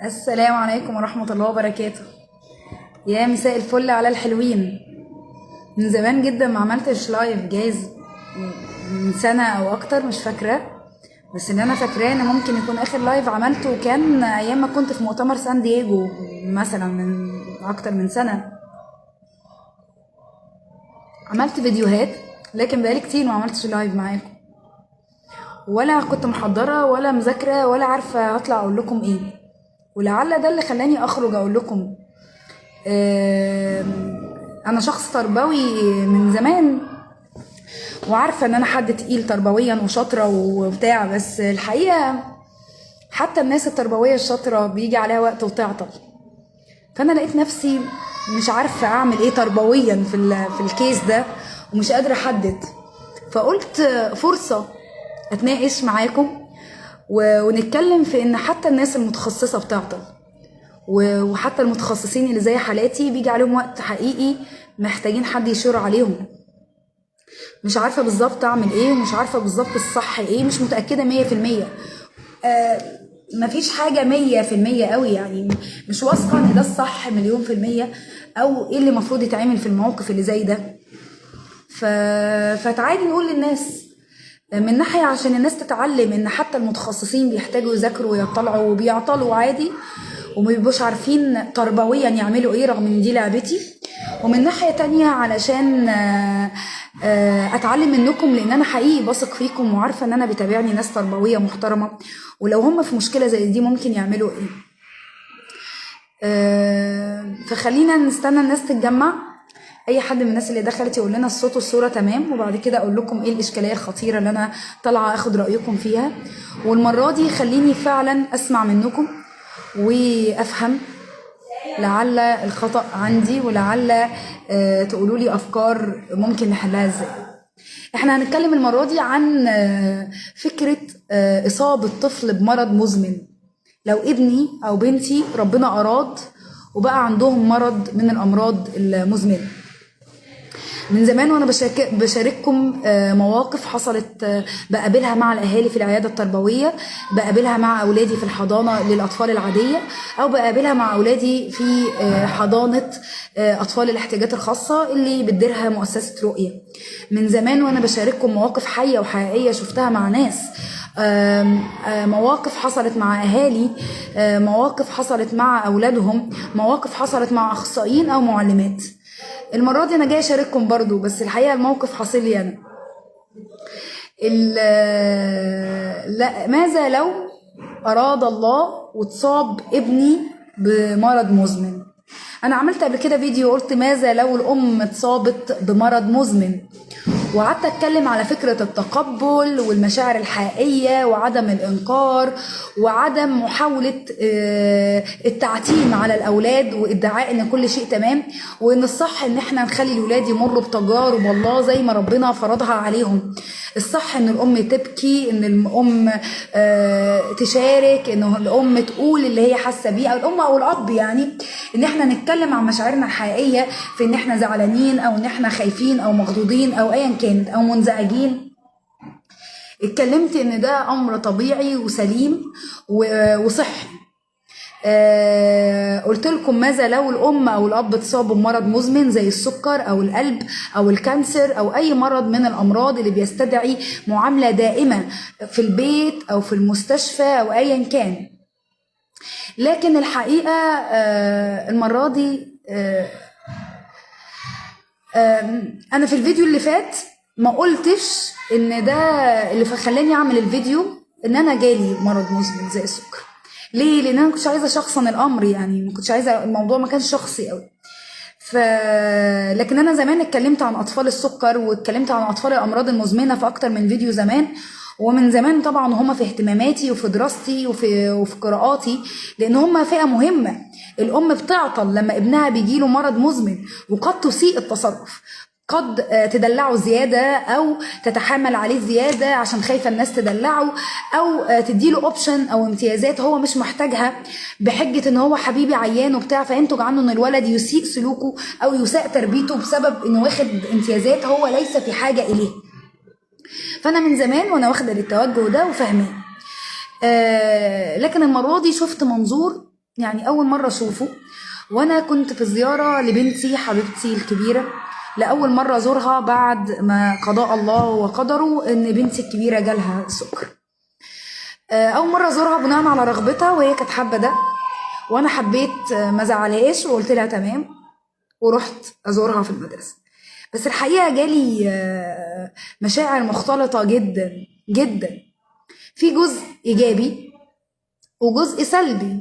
السلام عليكم ورحمة الله وبركاته. يا مساء الفل على الحلوين. من زمان جدا ما عملتش live، جايز من سنة او اكتر مش فاكرة، بس اللي انا فاكراه ان ممكن يكون اخر live عملته كان ايام ما كنت في مؤتمر سان دييجو مثلا من اكتر من سنة. عملت فيديوهات لكن بقالي كتير ما عملتش live معاكم، ولا كنت محضرة ولا مذاكرة ولا عارفة هطلع اقول لكم ايه، ولعل ده اللي خلاني اخرج اقول لكم. انا شخص تربوي من زمان وعارفة ان انا حد تقيل تربويا وشاطرة وبتاع، بس الحقيقة حتى الناس التربوية الشاطرة بيجي عليها وقت وتعطل. فانا لقيت نفسي مش عارفة اعمل ايه تربويا في الكيس ده ومش قادرة احدد، فقلت فرصة اتناقش معاكم ونتكلم في ان حتى الناس المتخصصة بتعطل، وحتى المتخصصين اللي زي حالاتي بيجي عليهم وقت حقيقي محتاجين حد يشير عليهم. مش عارفة بالظبط اعمل ايه ومش عارفة بالظبط الصح ايه، مش متأكدة 100%. مفيش حاجة 100% قوي، يعني مش واثقة ان ده الصح 1,000,000% او ايه اللي المفروض يتعمل في الموقف اللي زي ده. فتعالي نقول للناس من ناحية عشان الناس تتعلم ان حتى المتخصصين بيحتاجوا يذاكروا ويطلعوا وبيعطلوا عادي وما بيبقوش عارفين تربويا يعملوا ايه رغم ان دي لعبتي، ومن ناحية تانية علشان اتعلم منكم، لان انا حقيقي بثق فيكم وعارفة ان انا بتابعني ناس تربوية محترمة، ولو هم في مشكلة زي دي ممكن يعملوا ايه. فخلينا نستنى الناس تتجمع، اي حد من الناس اللي دخلت يقول لنا الصوت والصورة تمام، وبعد كده اقول لكم ايه الاشكالية الخطيرة اللي انا طالعة اخد رأيكم فيها. والمرة دي خليني فعلا اسمع منكم وافهم، لعل الخطأ عندي ولعل تقولوا لي افكار ممكن نحلها ازاي. احنا هنتكلم المرة دي عن فكرة اصابة طفل بمرض مزمن. لو ابني او بنتي ربنا اراد وبقى عندهم مرض من الامراض المزمنة. من زمان وانا بشارككم مواقف حصلت، بقابلها مع الاهالي في العيادة التربوية، بقابلها مع اولادي في الحضانة للاطفال العادية، او بقابلها مع اولادي في حضانة اطفال الاحتياجات الخاصة اللي بتديرها مؤسسة رؤية. من زمان وانا بشارككم مواقف حيه وحقيقيه شفتها مع ناس، مواقف حصلت مع اهالي، مواقف حصلت مع اولادهم، مواقف حصلت مع اخصائيين او معلمات. المرة دي أنا جاية أشارككم برضو، بس الحقيقة الموقف حاصل لي أنا. لا، ماذا لو أراد الله واتصاب ابني بمرض مزمن؟ أنا عملت قبل كده فيديو قلت ماذا لو الأم اتصابت بمرض مزمن، وقعدت أتكلم على فكرة التقبل والمشاعر الحقيقية وعدم الإنكار وعدم محاولة التعتيم على الأولاد وإدعاء إن كل شيء تمام، وإن الصح إن إحنا نخلي الأولاد يمروا بتجارب الله زي ما ربنا فرضها عليهم. الصح إن الأم تبكي، إن الأم تشارك، إن الأم تقول اللي هي حاسة بيه، أو الأم أو الأب، يعني إن إحنا نتكلم عن مشاعرنا الحقيقية في إن إحنا زعلانين أو إن إحنا خايفين أو مخضوضين أو أيا كانت أو منزعجين. اتكلمت إن ده أمر طبيعي وسليم وصحي. قلت لكم ماذا لو الأم أو الأب اتصابوا بمرض مزمن زي السكر أو القلب أو ال cancer أو أي مرض من الأمراض اللي بيستدعي معاملة دائمة في البيت أو في المستشفى أو أيا كان. لكن الحقيقة المرة دي أنا في الفيديو اللي فات ما قلتش إن ده اللي خلاني أعمل الفيديو إن أنا جالي مرض مزمن زي السكر. ليه؟ لان انا ما كنتش عايزه شخصا الامر، يعني ما كنتش عايزه، الموضوع ما كانش شخصي قوي. لكن انا زمان اتكلمت عن اطفال السكر واتكلمت عن اطفال الامراض المزمنة في اكتر من فيديو زمان، ومن زمان طبعا هما في اهتماماتي وفي دراستي وفي قراءاتي، لان هما فئة مهمة. الام بتعطل لما ابنها بيجيله مرض مزمن، وقد تسيء التصرف، قد تدلعه زيادة أو تتحامل عليه زيادة عشان خايفة الناس تدلعه، أو تديله option أو امتيازات هو مش محتاجها بحجة إن هو حبيبي عيان وبتاع، فينتج عنه إن الولد يسيء سلوكه أو يساء تربيته بسبب إنه واخد امتيازات هو ليس في حاجة إليه. فأنا من زمان وأنا واخدة للتوجه ده وفاهماه. لكن المرة دي شفت منظور يعني اول مرة اشوفه وانا كنت في زيارة لبنتي حبيبتي الكبيرة، لاول مرة ازورها بعد ما قضاء الله وقدره ان بنتي الكبيرة جالها سكر. اول مرة ازورها بناء على رغبتها، وهي كانت حابة ده وانا حبيت ما زعلهاش وقلت لها تمام، ورحت ازورها في المدرسة. بس الحقيقة جالي مشاعر مختلطة جدا جدا، في جزء ايجابي وجزء سلبي.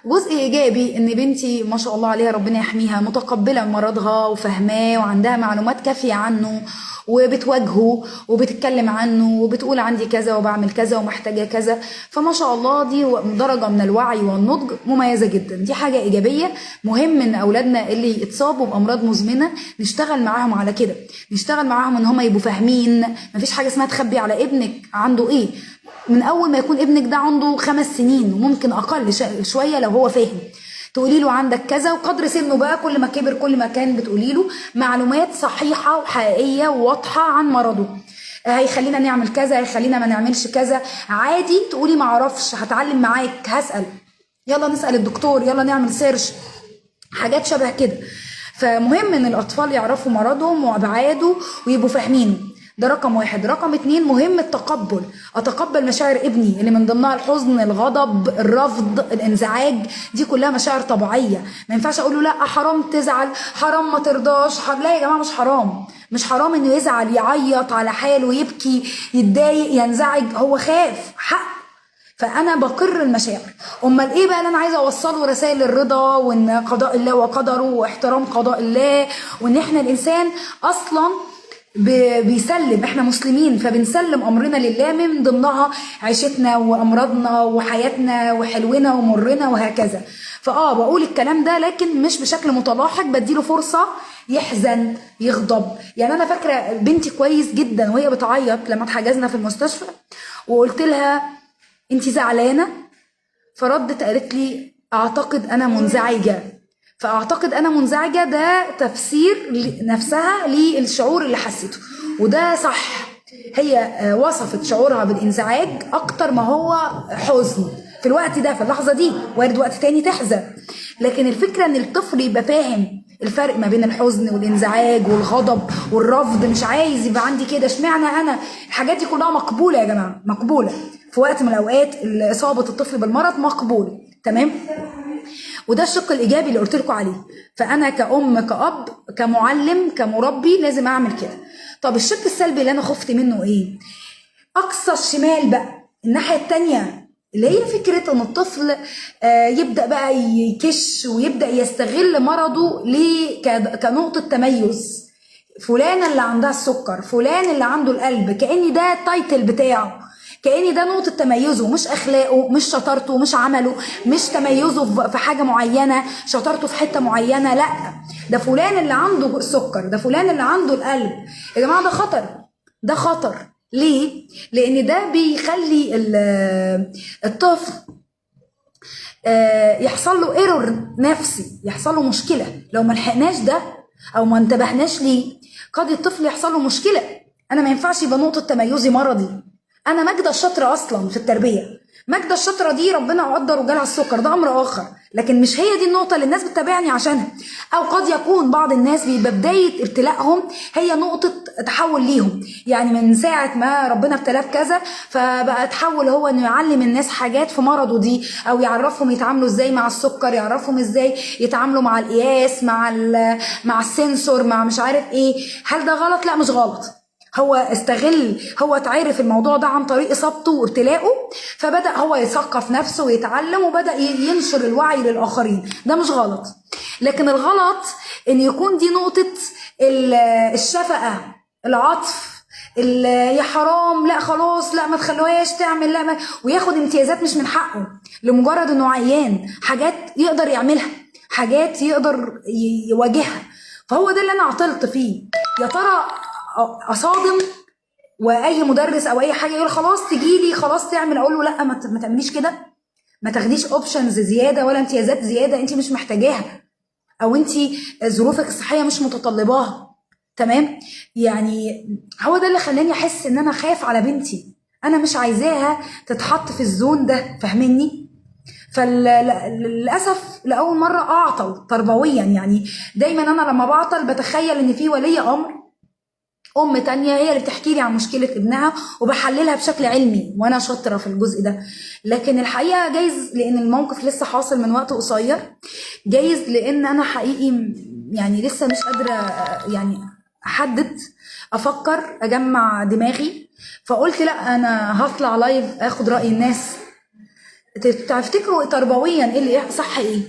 جزء ايجابي ان بنتي ما شاء الله عليها ربنا يحميها متقبله مرضها وفهماه وعندها معلومات كافيه عنه وبتواجهه وبتتكلم عنه وبتقول عندي كذا وبعمل كذا ومحتاجة كذا، فما شاء الله دي درجه من الوعي والنضج مميزة جدا. دي حاجة ايجابية. مهم ان اولادنا اللي اتصابوا بامراض مزمنة نشتغل معاهم على كده، نشتغل معاهم ان هم يبقوا فاهمين. مفيش حاجة اسمها تخبي على ابنك عنده ايه، من اول ما يكون ابنك ده عنده 5 سنين وممكن اقل شوية لو هو فاهم، تقولي له عندك كذا، وقدر سنة بقى كل ما كبر كل ما كان بتقولي له معلومات صحيحه وحقيقيه وواضحة عن مرضه. هيخلينا نعمل كذا، هيخلينا ما نعملش كذا. عادي تقولي ما اعرفش، هتعلم معاك، هسال، يلا نسال الدكتور، يلا نعمل search، حاجات شبه كده. فمهم ان الاطفال يعرفوا مرضهم وابعاده ويبقوا فاهمينه. ده رقم 1. رقم 2 مهم التقبل. اتقبل مشاعر ابني اللي من ضمنها الحزن، الغضب، الرفض، الانزعاج، دي كلها مشاعر طبيعية. ما ينفعش اقول له لا حرام تزعل، حرام ما ترضاش، لا يا جماعة مش حرام، مش حرام انه يزعل، يعيط على حاله، يبكي، يتضايق، ينزعج، هو خاف، حق. فانا بقر المشاعر. امال ايه بقى اللي انا عايزه اوصله؟ رسائل الرضا، وان قضاء الله وقدره، واحترام قضاء الله، وان احنا الانسان اصلا بيسلم، احنا مسلمين فبنسلم امرنا لله، من ضمنها عيشتنا وامراضنا وحياتنا وحلونا ومرنا وهكذا. فاه بقول الكلام ده لكن مش بشكل متلاحق، بديله فرصة يحزن يغضب. يعني انا فاكره بنتي كويس جدا وهي بتعيط لما اتحجزنا في المستشفى، وقلت لها انت زعلانة؟ فردت قالت لي اعتقد انا منزعجه. فاعتقد انا منزعجه ده تفسير نفسها للشعور اللي حسيته، وده صح. هي وصفت شعورها بالانزعاج اكتر ما هو حزن في الوقت ده، في اللحظة دي، وارد وقت تاني تحزن. لكن الفكرة ان الطفل يبقى فاهم الفرق ما بين الحزن والانزعاج والغضب والرفض. مش عايز يبقى عندي كده، اشمعنى انا؟ الحاجات دي كلها مقبولة يا جماعة، مقبولة في وقت من الاوقات. اصابه الطفل بالمرض مقبول، تمام. وده الشق الايجابي اللي قلت لكم عليه. فانا كأم، كأب، كمعلم، كمربي لازم اعمل كده. طب الشق السلبي اللي انا خفت منه ايه؟ اقصى الشمال بقى، الناحية التانية، اللي هي فكرة ان الطفل يبدا بقى يكش ويبدا يستغل مرضه كنقطه تميز. فلان اللي عندها السكر، فلان اللي عنده القلب، كأن ده ال title بتاعه، كأن ده نقطة تميزه، مش أخلاقه، مش شطارته، مش عمله، مش تميزه في حاجة معينة، شطارته في حتة معينة. لا، ده فلان اللي عنده السكر، ده فلان اللي عنده القلب. يا جماعة ده خطر، ده خطر. ليه؟ لأن ده بيخلي الطفل يحصل له ايرور نفسي، يحصل له مشكلة لو ما لحقناش ده أو ما انتبهناش ليه. قد الطفل يحصل له مشكلة. أنا ما ينفعش يبقى نقطة تميزي مرضي. انا ماجدة الشاطره اصلا في التربية، ماجدة الشاطره دي ربنا قدر وجالها السكر، ده امر اخر، لكن مش هي دي النقطة اللي الناس بتتابعني عشانها. او قد يكون بعض الناس بيبقى بداية ابتلائهم هي نقطة تحول ليهم، يعني من ساعة ما ربنا ابتلاه بكذا فبقى تحول هو انه يعلم الناس حاجات في مرضه دي، او يعرفهم يتعاملوا ازاي مع السكر، يعرفهم ازاي يتعاملوا مع القياس، مع السنسور، مع مش عارف ايه. هل ده غلط؟ لا مش غلط. هو استغل، هو اتعرف الموضوع ده عن طريق اصابته وابتلائه، فبدأ هو يثقف نفسه ويتعلم وبدأ ينشر الوعي للآخرين. ده مش غلط. لكن الغلط ان يكون دي نقطة الشفقة، العطف، يا حرام، لا خلاص، لا ما تخلوهاش تعمل، لا ما، وياخد امتيازات مش من حقه لمجرد انه عيان، حاجات يقدر يعملها، حاجات يقدر يواجهها. فهو ده اللي انا عطلت فيه. يا ترى اصادم واي مدرس او اي حاجة يقول خلاص تجيلي، خلاص تعمل، اقول له لا ما تعمليش كده، ما تاخديش options زيادة ولا امتيازات زيادة انت مش محتاجاها، او انت ظروفك الصحية مش متطلباها. تمام؟ يعني هو ده اللي خلاني احس ان انا خايف على بنتي، انا مش عايزاها تتحط في ال zone ده، فاهميني؟ فللاسف لاول مرة اعطل تربويا. يعني دايما انا لما بعطل بتخيل ان في ولي امر، ام تانية هي اللي بتحكي لي عن مشكلة ابنها وبحللها بشكل علمي، وانا شاطرة في الجزء ده. لكن الحقيقة جايز لان الموقف لسه حاصل من وقت قصير، جايز لان انا حقيقي يعني لسه مش قادرة يعني احدد، افكر، اجمع دماغي. فقلت لا، انا هطلع live اخد راي الناس. تفتكروا تربويا ايه اللي صح؟ ايه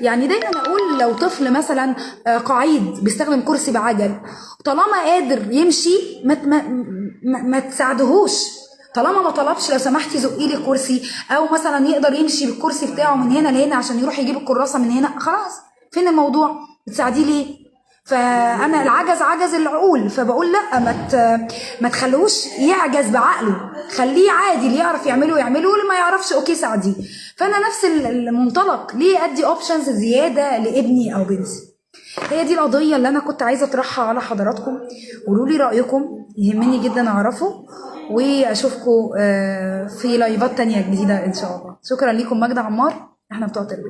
يعني؟ دايما اقول لو طفل مثلا قعيد بيستخدم كرسي بعجل، طالما قادر يمشي ما تساعدهوش، طالما ما طلبش لو سمحتي زقي لي كرسي، او مثلا يقدر يمشي بالكرسي بتاعه من هنا لهنا عشان يروح يجيب الكراسة من هنا، خلاص فين الموضوع؟ بتساعديه ليه؟ فانا العجز عجز العقول، فبقول لا، ما تخلوش يعجز بعقله، خليه عادي، اللي يعرف يعمله يعمله، واللي ما يعرفش okay ساعديه. فانا نفس المنطلق، ليه ادي options زيادة لابني او بنتي؟ هي دي القضية اللي انا كنت عايزه اطرحها على حضراتكم. قولوا لي رايكم، يهمني جدا اعرفه، واشوفكم في لايفات تانية جديدة ان شاء الله. شكرا لكم. ماجدة عمار، احنا بتوع تربيه.